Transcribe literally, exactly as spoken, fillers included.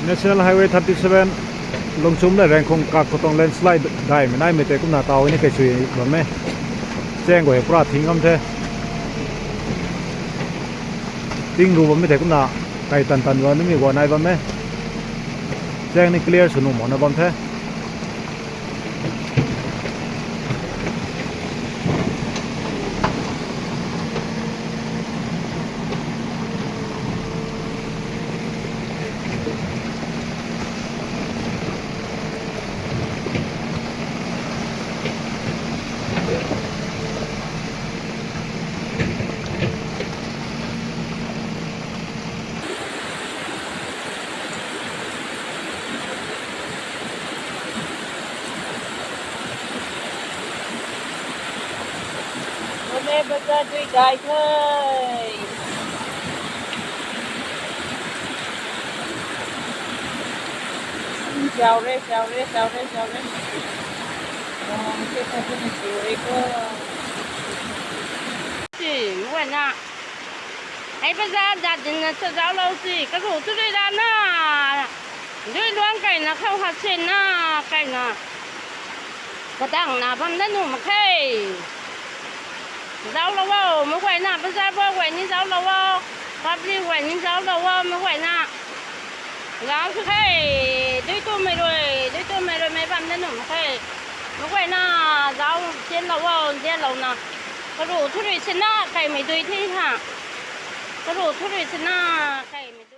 National Highway thirty seven, Longchum le Rengkhong kak khotong landslide dai menai mete kumna tao ni kai sui bamme. Cheng go he pura thing am the. Ting ru bamme te kumna kai tan tan wa ni mi go nai bamme. Cheng ni clear sunu mo na bam the. Nome bazar dui dai thai. Chao re, chao re, chao re, chao re. Nong se sa tu ni tu re ko. Si, wai na. Ai bazar da din na sa zao lo si, ka ru tu re da na. Dui luang kaina khau ha sen na kaina. Kadang na bam da nu ma khai. Zao lo wo, ma khai na, bazar bo khai ni zao lo wo. Public khai ni zao lo wo, ma khai na. Zao su khai, dui tu mai roi, dui tu mai roi mai bam da nu ma khai. Ma khai na, zao sen lo wo, sen lo na. Ka ru tu re sen na, kai mai dui thi ha. Ka ru tu re sen na, kai mai dui.